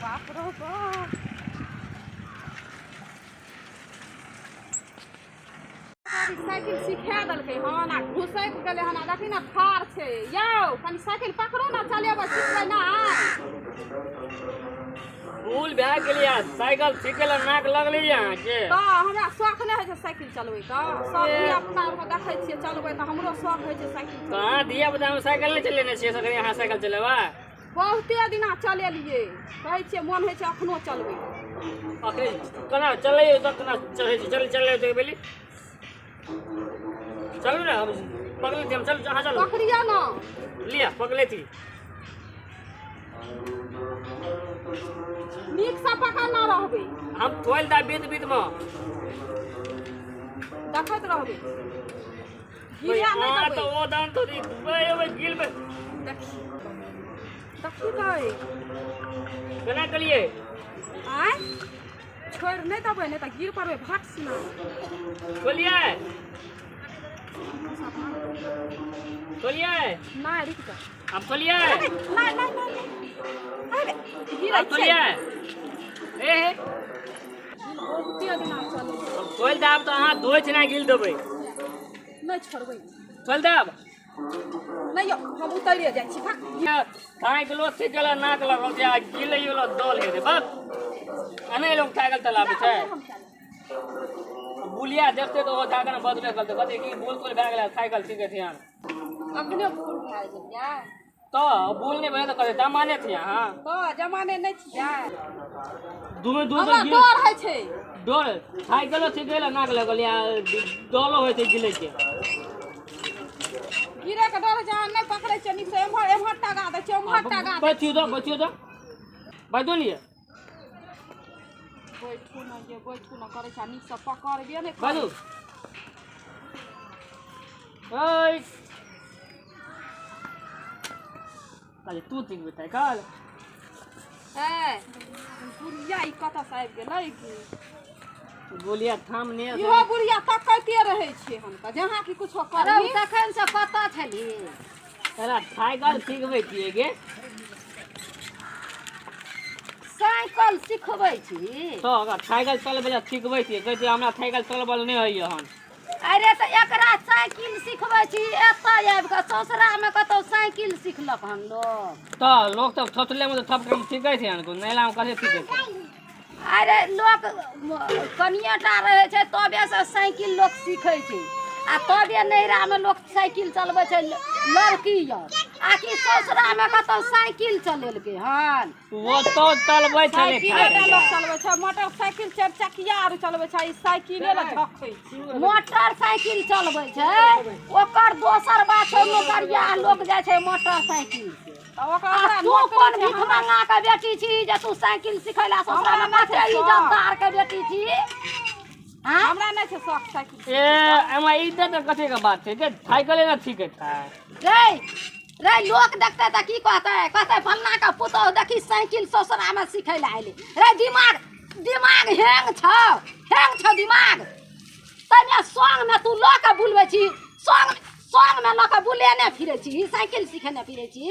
बाप रो बाप। साइकिल सिखा देलकै हन आ घुसैक गेलै हन आ देखी ने ठाढ़ छै। यौ कनि साइकिल पकड़ू ने, चलेबै सिखबै ने। भूल भए गेलियै, साइकिल सीखै लए नाक लगलै अहाँके। तऽ हमरा शौख नहि होइ छै साइकिल चलबैके? सब धिया पुता आरके देखै छियै चलबै तऽ हमरो शौख होइ छै साइकिल। तऽ अहाँ धिया पुतामे साइकिल नहि चलेने छियै, सगरे अहाँ साइकिल चलेबै? बहुते दिना चलेलियै, कहै छियै मोन होइ छै अखनो चलबै। अखन केना चलैयौ तऽ केना चलै छै? चल चलै तऽ बेली चलू ने, हम पकड़े छी, हम चलू, अहाँ चलू। पकड़ियौ ने। लिअ, पकड़े छी। नीकसँ पकड़ना रहबै। हम खोलि देब बीत बीतमे। देखैत रहबै, गिरा नहि अहाँ देबै। तऽ ओ दान थोड़ी ओहि गिलबै। देखी देखी गै। केना केलियै? आँय, छोड़ि नहि देबै, नहि तऽ गिर पड़बै भट सिना। खोलियै, खोलियै। नहि, रुकि जा। आब खोलियै। नहि नहि नहि नहि, गिरै आब छै। खोलियै। ए हे। बहुते दिना चलै। हम खोलि देब तऽ अहाँ धोइ छिना गिल देबै। नहि छोड़बै। खोलि देब। नहि यौ, हम उतरिए जाइ छी, भाग। साइकिलो सीखै लए नाक लगल छै आ गिलैयो लए दल हेतै। बस एना लोक साइकिल चलाबै छै? हम चलब। बुलिया देखतै तऽ ओहो जाके ने बजबे करतै, कहतै कि बुल तुल भए गेलै साइकिल सीखै छियै। अखने बूढ़ भए गेलियै। तऽ बुल नहि भेलै तऽ कहतै जमाने छियै अहाँ। तऽ जमाने नहि छियै। दुनू दू हमरा डर होइ छै। डर? साइकिलो सीखै लए नाक लगल आ डरो होइ छै गिलैके? गिरे के डर होइ छै। अहाँ नहि पकड़ै छियै नीकसँ, एम्हर एम्हर टगा दै छै, ओम्हर टगा दै। बैठियो तऽ, बैठियो तऽ, बैठू ने। बैठू ने ये, बैठू ने करै छै आ नीकसँ पकड़बे नहि बाजू। करै। ओइ अरे, तू सीखबै साइकिल? ए बुढ़िया, ई कतऽसँ आबि गेलै की? गोलिया थाम ने। इहो बुढ़िया तकैते रहै छै हुनका, जहाँ कि कुछो अरे करी। तखन से कतऽ छली? तोरा साइकिल सीखबै छियै गे। साइकिल सिखबै छी? तऽ ओकरा साइकिल चलबै लए सीखबै छियै। कहै छै हमरा साइकिल चलबल नहि होइए हन। अरे तऽ एकरा साइकिल सिखबै छी, एतऽ आबि कऽ ससुरामे कतौ साइकिल सिखलक हन लोक? तऽ लोक सब सोचलेमे तऽ सब काम सीखै छै हन, नैलामे कथी सीखै छै? अरे लोक कनिए टा रहै छै तबे से साइकिल लोक सीखै छै आ तबे नैहरामे लोक साइकिल चलबै छै लड़की आर, आ कि ससुरामे कतौ साइकिल चलेलकै हन? ओ तो चलबै छलै। साइकिले टा लोक चलबै छै? मोटरसाइकिल चारि चकिया आर चलबै छै, ई साइकिले लए झखै छै। मोटर साइकिल चलबै छै ओकर दोसर बात छै, नौकरिया लोक जाइ छै मोटर साइकिल से। तऽ ओकर आ हमरा तू नौकरी कोन छै, भीख हमरा मंगा के बेटी छी जे तू साइकिल सिखै ला ससुरामे? हमरा नहि कते छै शौक। इज्जतदार के बेटी छी, हाँ? हमरा नहि छै शौक साइकिल। ए एमे इज्जत कथी के बात छै के? साइकिले ने सीखै छै। रे रे, लोक देखते तऽ की कहते? कहते फल्ना के पुतोहु देखी साइकिल ससुरामे सिखै ला अयलै। रे, दिमाग दिमाग हेंग छौ, हेंग छौ दिमाग। तैमे संगमे तू लऽ के बुलबै छी, संग संगमे लऽ के बुलेने फिरै छी, साइकिल सिखेने फिरै छी।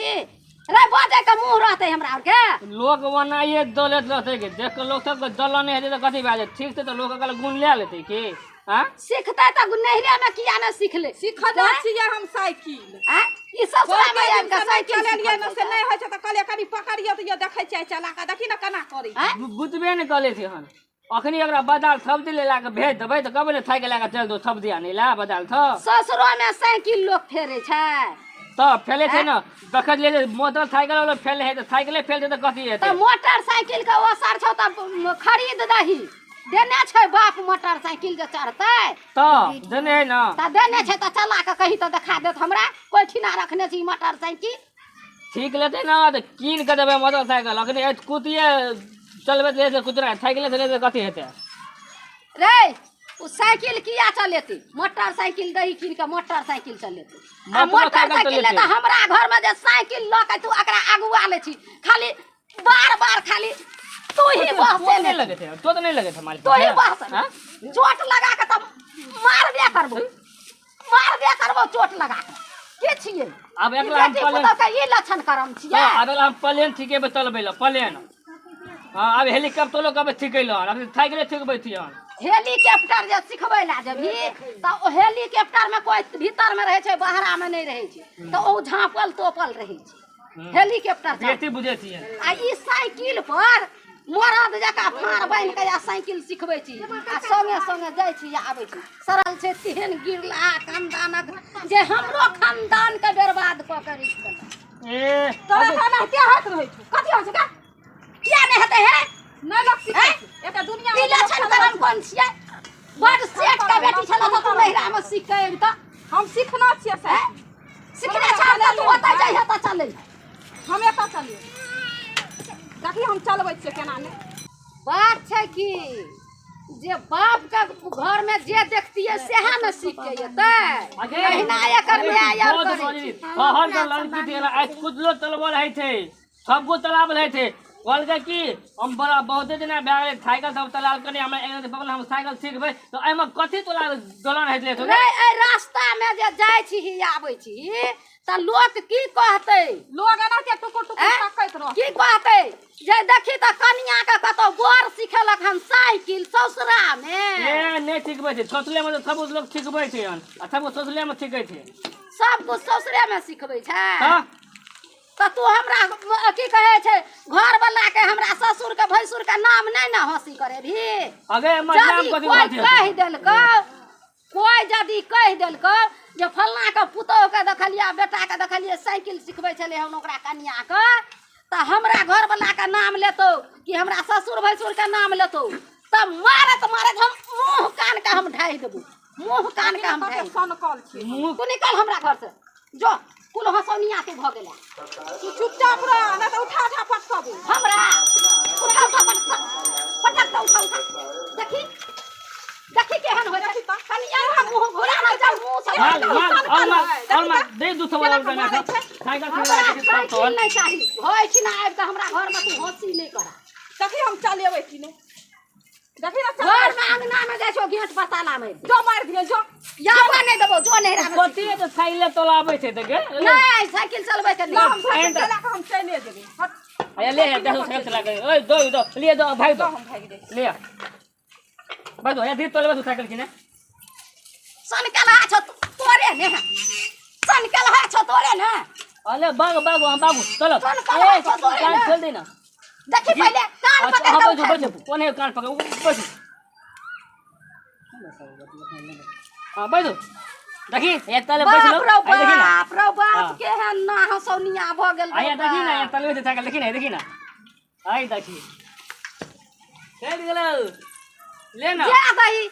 रे, बजै के मुँह रहतै हमरा आरके? लोक ओनाहिए दलैत रहतै के देख कऽ लोक सबके जलन नहि हेतै तऽ कथी भए जेतै? ठीक छै, तऽ लोक अगर गुण लए लेतै की? आँ? सिखतै तऽ नैहरेमे किया ने सिखले? सिखने छियै हम साइकिल। आँय? ई ससुरामे बहुते आबि दिनसँ कऽ नहि साइकिल चलेलियै ने, सिखलकै। से नहि होइ छै तऽ कहलियै कनि पकड़ियौ तऽ यौ देखै छियै चला कऽ, देखी ने केना करै छै। आँय? बुझबे नहि करै छै हन। अखनी ओकरा बाजार सब्जी ले कऽ भेज देबै तऽ कहबै ने साइकिल लए कऽ चलि दो सब्जी आनै लए बाजार सँ। ससुरोमे साइकिल लोक फेरै छै? तऽ फैले छै ने, देखै छियै जे मोटर साइकिल वाला फैले है तऽ साइकिले फैलतै तऽ कथी हेतै? तऽ मोटर साइकिल के ओसर छौ तऽ खरीद दही। देने छै बाप मोटर साइकिल जे चढ़तै? तऽ देने है ने। तऽ देने छै तऽ चला कऽ कही तऽ देखा देत हमरा, कोइ ठिना रखने छी मोटर साइकिल? ठीक लेतै ने तऽ कीन कऽ देबै मोटरसाइकिल। अखनी स्कूटिए चलबैत रहै छै कुतरा, साइकिले चलेतै तऽ कथी हेतै? रे, ओ साइकिल किया चलेतै? मोटर साइकिल दही कीन कऽ, मोटर साइकिल चलेतै। आ मोटरसाइकिल मोटर साइकिल चलेतै। तऽ हमरा घरमे जे साइकिल लऽ के तू एकरा अगुआ लै छी, खाली बार बार खाली तू ही तो बहसे नहि ले। लगै छै, तो तऽ नहि लगै छै मालिक। तू ही बहस। हाँ? चोट लगा के तऽ मारबे करबो, मारबे करबो चोट लगा के। के छियै? आब ई एकरा हम बेटी प्लेन पुतोह के ई लक्षण करम छियै? आब एकरा हम प्लेन सिखेबै चलबै लए, प्लेन। हाँ आब हेलीकॉप्टरो कब सिखेलो हन, अब साइकिले सिखबै छी हन। हेलीकॉप्टर जे सिखबै लए जेबही तऽ ओ हेलीकॉप्टर मे कोइ भीतर मे रहै छै, बाहरा मे नहि रहै छै, तऽ ओ झाँपल तोपल रहै छै हेलीकॉप्टर। बेसी बुझै छियै। आ ई साइकिल पर मरद जकाँ फाँड़ बान्हि कऽ आ साइकिल सिखबै छी आ संगे संगे जाइ छी आ आबै छी। सरल छै तेहन गिरला खानदानक जे हमरो खानदान के बर्बाद कऽ के राखि देलक। ए तोरा तऽ एनाहिते होइत रहै छौ। कथी होइ छै गे? किया नहि हेतै हे? नहि लोक सिखै छै एते दुनिया ई लक्षण करम कोन छियै? बड सेठ के बेटी छलऽ तऽ तू नैहरामे सीख कऽ अयबही तऽ हम सिखना छियै साइकिल। सिखने छह तऽ तू ओतऽ जइहे तऽ चलै। हम एतऽ चलियै, देखी हम चलबै छियै केना नहि। बात छै कि जे बाप के घर में जे देखतियै सएह ने सीख के एतै। अहिना एकर माय आर करै छै। शहर के लड़की थी आइ कुदलो तलबो रहै छै, सबको तलाब रहै छै। कहलकै कि हम बड़ा बहुते दिना भए गेलै साइकिल सब चलाल कनि, हमरा एक दिन हम साइकिल सिखबै तऽ एहिमे कथी तोला दौरान होइत रहै? रे एहि रास्ता में जे जाइ छी आबै छी तऽ लोक की कहतै? लोग एनाहिते टुकुर टुकुर ऐं? तकैत रहत। की कहतै जे देखी तऽ कनिया के कतौ बर सिखेलक हन साइकिल ससुरा मे। ए नहि सिखबै छै ससुरे मे, तऽ सब लोक सिखबै छै हन आ सब ससुरे मे सिखै छै। सब कुछ ससुरे मे सिखबै छै। तऽ तऽ तू हमरा की कहै छै घर वाला के, हमरा ससुर के भैंसुर के नाम नहि ने हंसी करेबही। अगे हमर नाम यदि कथी कोइ हंसी हेतै? कहि देलकौ, कोइ यदि कहि देलकौ जे फल्लाँ के पुतोहु के देखलियै, बेटा के देखलियै साइकिल सिखबै छलै हन ओकरा कनिया के, तऽ हमरा घर वाला के नाम लेतौ कि हमरा ससुर भैंसुर के नाम लेतौ तऽ मारैत मारैत हम मुँह कान के हम ढाहि देबौ, मुँह कान के हम ढाहि कते देबौ। सनकल छियै। मुँह तू निकल हमरा घर से, जो कुल हंसौनिया के भऽ गेलै। तू चुपचाप रह, नहि तऽ उठा उठा पटकबो। हमरा उठा उठा पटक पटक तऽ उठा उठा देखी देखी केहन होइ छै। कनि एना मुँह घुरा ने चल मुँह से। माल माल और माल और माल दे दू सौ वाला केना रुपया मारै छै? साइकिल हमरा सिखबै साइकिल नहि चाही। होइ छी ना आबि कऽ हमरा घरमे तू हंसी नहि करा। देखी हम चलेबै कि नहि, देखी ने चल। घरमे अंगना मे जाइ छौ घेंट पर ताला मारि दे। जो मारि दियै जो। याबऽ नहि देबौ, जो नैहरा मे। कथी तऽ साइकिल तोलाबै छै तऽ गे? नहि, साइकिल चलबै के ला नहि। हम साइकिल चला कऽ हम चले जेबै। हट। अरे ले देखो साइकिल चला के ओए दो दो लिए दो भाई दो दो हम भागि जाइ छी। ले बस हो या तोलबै तू साइकिल की ने। सन केलहा छौ तोरे ने, सन केलहा छौ तोरे ने। अरे बाबू बाबू हम बाबू चलो। सन केलहा ए छौ तोरे कान ने। खोल दे ना। देखी पहिले कान अच्छा पकड़ हाँ कऽ बैठो उठा। बैठो कोन है कान पकड़ बैठो। हाँ बैठो देखी एक तले बैठ लो। बाप रौ आई देखी ना। बाप रौ बाप हाँ। केहन ना हंसौनिया भऽ गेल रौ आया देखी ना बाप। एक तले बैठ साइकिल देखी ना, देखी ना आई देखी चल गेलो ले ना। जे दही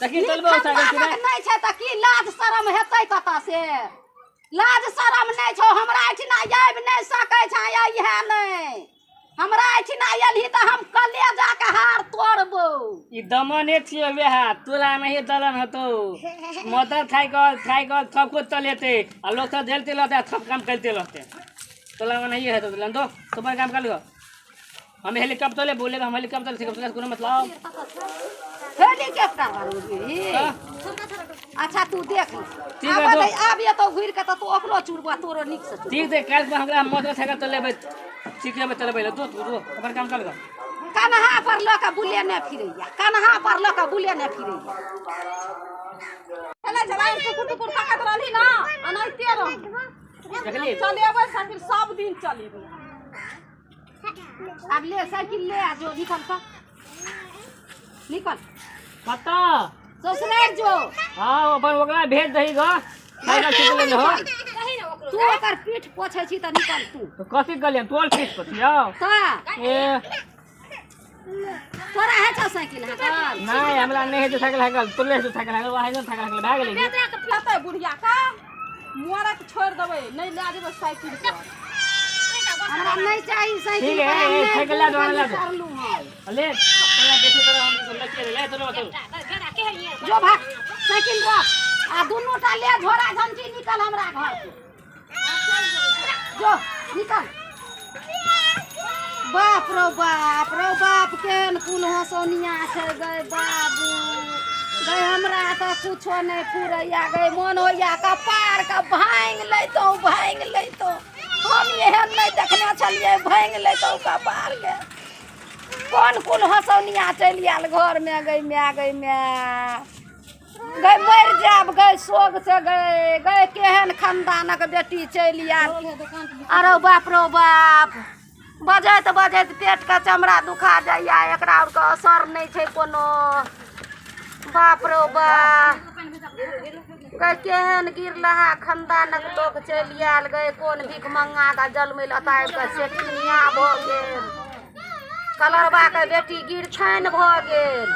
देखी चलबो साइकिल की खानदानक नहि छै तऽ की लाज शरम हेतै कतऽ से? लाज शरम नहि छौ। हमरा एहिठिना आबि नहि सकै छै, इएह नहि हमरा एहिठिना एलही तऽ हम कलेजा के हार तोड़बौ। ई दमने छियै वएह तोरा नहीं दलन हतो। मोटर साइकिल साइकिल सब कुछ चलेते आ लोग सब झेलते रहते आ सब काम करते रहते। तोला में नहीं है तो दलन दो तुम्हारे काम कर लो। हम हेलीकॉप्टर ले बोलेगा, हम हेलीकॉप्टर से कोनो मतलब। हेलीकॉप्टर वाला बुझही? हाँ। अच्छा तू देख ले। ठीक है, आब तो- आब एतौ घुरि कऽ तऽ तू ओकरो चुड़बा तोरो नीक से चुड़बा। ठीक छै, काल्हि हमरा मोटर साइकिल चलेबै सिखेबै चलेबै ले दो तू दो अपन काम कर लो। कन्हा पर लऽ कऽ बुलेने फिरैया, कन्हा पर लऽ कऽ बुलेने फिरैया। चले चला टुकुर टुकुर तकैत रहली ना एनाहिते रह। देखली चलेबै साइकिल सब दिन चलेबै। आब ले साइकिल ले आ जो निकल तऽ निकल। कतऽ? ससुरारि जो। हाँ अपन ओकरा भेज दही ग साइकिल सीख लेने हो। तू ओकर पीठ पोछै छी तऽ निकल तू। तो कथी कहलियै तोर पीठ पोछियौ? तऽ ए तोरा है छौ साइकिल हाकल? नहि हमरा नहि हेतै साइकिल हाकल, तोरे हेतै साइकिल हाकल, वएह साइकिल हाकल भए गेलै। लेतै बुढ़िया का मरक छोड़ि देबै, नहि लए जेबै साइकिल पर। हमरा नहि चाही साइकिल। ठीक है, पर हम ए, नहि साइकिल लए दो, लए दो। करलहुँ हन। ले तोरा बेसी तोरा हम लके ले तोरा चल। जो भाग साइकिल रख आ दुनू टा ले झोरा झंझी निकल हमरा घर से। जो निकल। बाप रो बाप रो बाप केहन कुल हंसौनिया छै गै बाबू गै, हमरा तऽ कुछो नहि फुरैया गै, मोन होइया कपार के भाङि लैतहुँ भाङि लैतहुँ। हम एहन नहि देखने छलियै, भाङि लैतहुँ कपार के। कोन कोन हँसौनिया चलि आयल घरमे गै माय, गै माय, गै मरि जायब गै शोग से गै। गै केहन खानदानक बेटी चलि आयल। अरे बाप रो बाप, बजैत बजैत पेटके चमड़ा दुखा जाइया, एकरा आरके असर नहि छै कोनो। बाप रो बाप गै, केहन गिरलहा खानदानक लोक चलि आयल गै। कोन भिखमंगाके जलमैल एतऽ आबि कऽ सेठनिया भऽ गेल, कलरबाके बेटी गिरछानि भऽ गेल।